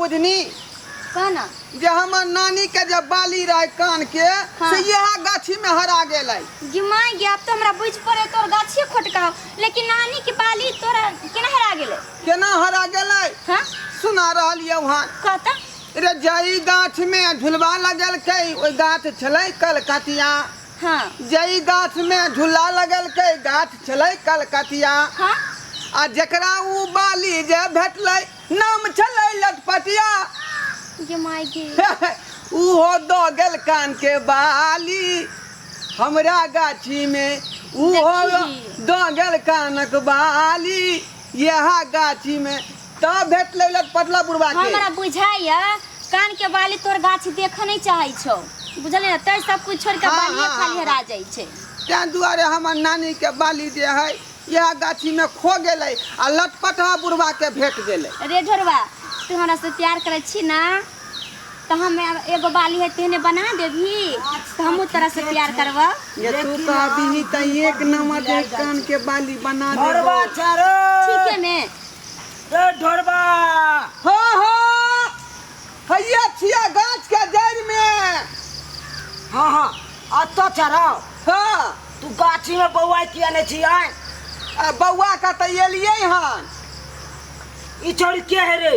बुझनी कहना जे हमर नानी के जे बाली रहे कान के हाँ। से इएह गाछी में हरा गेलै। गिमाय गया, अब तो हमरा बुझ पड़े तोर गाछिए खोटका हो, लेकिन नानी के बाली तोरा केना हरा गेलै? केना हरा गेलै? हाँ सुना रहल यौ। हाँ कहता रे, जई गाछ में झुलवा लगलकै ओहि गाछ छलै कलकतिया। हाँ जई गाछ में झूला लगलकै गाछ छलै कलकतिया। हाँ आ जकरा उ बाली जे भेटलै नाम छलै लटपटिया। गे माय गे, उहो दऽ गेल कान के बाली हमरा गाछी में, उहो देखी। दऽ गेल कानक बाली इएह गाछी में, तब भेटलै लटपटला बुढ़वा के। हमरा बुझाइया कान के बाली तोर गाछ देखऽ नहीं चाहै छौ, बुझलियै ने? तै सब कुछ छोड़ के हाँ, बालिए हाँ, खाली हाँ, हरा जाइ छै। तें दुआरे हमर नानी के बाली जे है इएह गाछी में खो गेलै आ लटपटहा बुढ़वा के भेट गेलै। रे ढोरबा, तू हमरा से प्यार करै छी ना, तऽ हम एगो बाली है तेहने बना देबही तऽ हमहूँ तोरा से प्यार करबऽ। ये तू लेकिन कहबही आम तऽ दिन एक पर दिन नंबर बिलाय के जाइ कान छै। के बाली बना ढोरबा देबो। चारो ठीके ने रे ढोरबा। हाँ हाँ, हैया छिया गाछ के जड़ि में। हाँ हाँ, अतऽ चढ़ाओ। हाँ तू गाछी में बौआ किया नहीं छी आय? आ बौआ के तऽ एलियै हन। ई छौड़ी के है रे?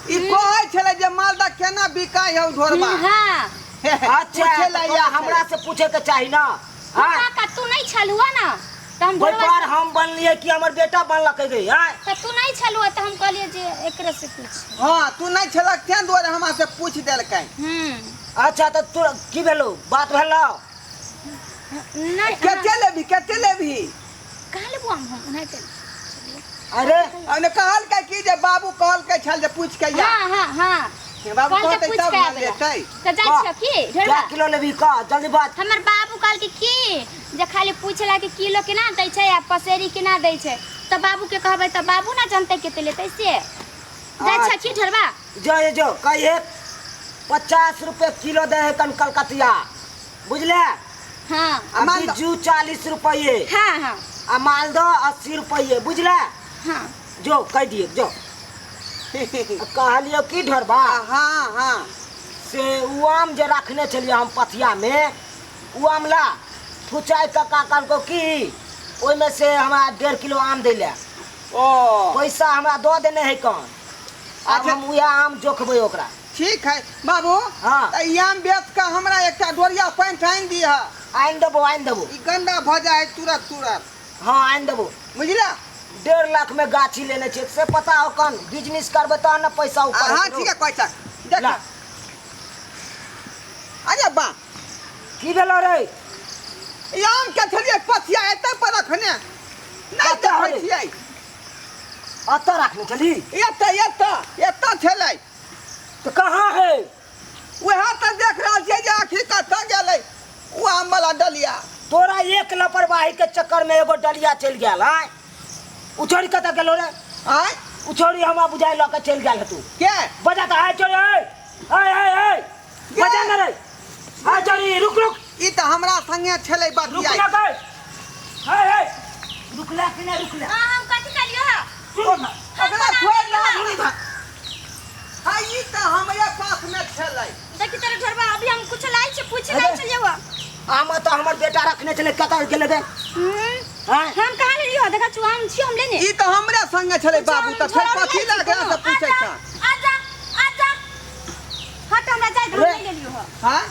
ई कहै छलै जे मालदह केना बिकाइ हौ ढोरबा। हाँ अच्छा, पूछे ला तऽ तोरा आयल हमरा छलै। से पूछे के चाही ना। आय काका, तू नहीं छलुआ ना तऽ हम ढोरबा व्यापार हम बनलियै कि हमर बेटा बनलकै गे? आय तऽ तू नहीं छलुआ तऽ हम कहलियै जे एकरे से पूछ। हाँ तू नहीं छलक तें दुआरे हमरा से पूछि देलकै। अच्छा, तऽ तोरा की भेलौ? बात भेलौ? नहीं। कते लेबही, कते लेबही? कहाँ लेबो आम हम ओनाहिते। अरे ओने कहलकै कि जे बाबू कहलकै छल जे पूछि के आ। हाँ हाँ हाँ, बाबू कहलकै कहतै पूछि तब के ने आबै ला। लेतै। तऽ जाइ कह। छियौ की ढोरबा? कए किलो लेबही कह, जल्दी बाज। हमर बाबू कहलकै की जे खाली पूछला कि किलो केना दै छै आ पसेरी केना दै छै, तऽ बाबूके कहबै तऽ बाबू ने जनतै कते लेतै से। जाइ छियौ की ढोरबा? जो ये जो कहिए 50 रुपये किलो दे है कन कलकतिया, बुझले? हाँ आ मालदह- बिज्जू 40 रुपये। हाँ हाँ आ मालदह 80 रुपये, बुझले? हाँ जो कह दिए जो। आ कहलियो की ढोरबा, हाँ हाँ से उ आम जे रखने छलियै हम पथिया में, उ आम ला फुचाइ कक्का कहलको की ओहिमे से हमरा 1.5 किलो आम दै लए। ओ पैसा हमरा दऽ देने है कन, आब अच्छा। हम उएह आम जोखबै ओकरा। ठीक है बाबू। हाँ। तऽ ई आम बेच के हमरा एकटा डोरिया पैंट आनि दिह। आनि देबो, आनि देबो। ई गंदा भऽ जाइ है तुरंत तुरंत। हाँ आनि देबो। बुझला? 1.5 लाख में गाछी लेने छियै से पता हो कन, बिजनेस करबै तहन ने पैसा ऊपर हाँ हेतै। ठीक है, कहै छ देख। ला। अरे बा, की भेलो रे? ई आम के छलियै पथिया एतऽ पर रखने नहि कतऽ देखै रे? छियै। अतऽ रखने छली? एतऽ एतऽ एतऽ छलै। तऽ कहाँ है? वएह तऽ देख रहल छियै जे आखिर कतऽ गेलै ओ आम वाला डलिया। तोरा एक लापरवाही के चक्कर में एगो डलिया चलि गेल। आय उछौड़ी कतऽ गेलो रे? आँय उछौड़ी हमरा बुझाइ लऽ के चलि गेल हेतु। के बजा तऽ आय चोरी, आय आय आय आय बजा ने रे, आय चोरी, रुक रुक। ई तऽ हमरा संगे छलै रुक बतियाइ। ना गई, हाय हाय, रुकला कि नहीं रुकला? हाँ हम कथी कहलियो हा? ओकरा छोड़ि दहक। हाँ ई तऽ हमरे पास में छलै। देखी तोरे ढोरबा, अभी हम कुछ लाइ छी पूछ लाइ छलियै हुआ। आम तऽ हमर बेटा रखने छलै, कतऽ गेलै गे? आँय हम कहाँ लेलियो? देखा चु आम छियो हम लेने। ई तऽ हमरे संगे छलै बाबू, तऽ फेर कथी लए एकरा से पूछै छ? आजा आजा, हट, हमरा जाय दे, हम रे। नहीं लेलियो हा। हाँ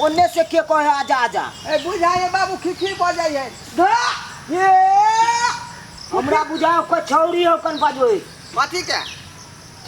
ओन्ने से के कहे आजा आजा? ए बुझाइ बाबू, खिखी बजै है धो ये। हमरा बुझाओ कोई छौड़ी हो कन बजबै कथी के?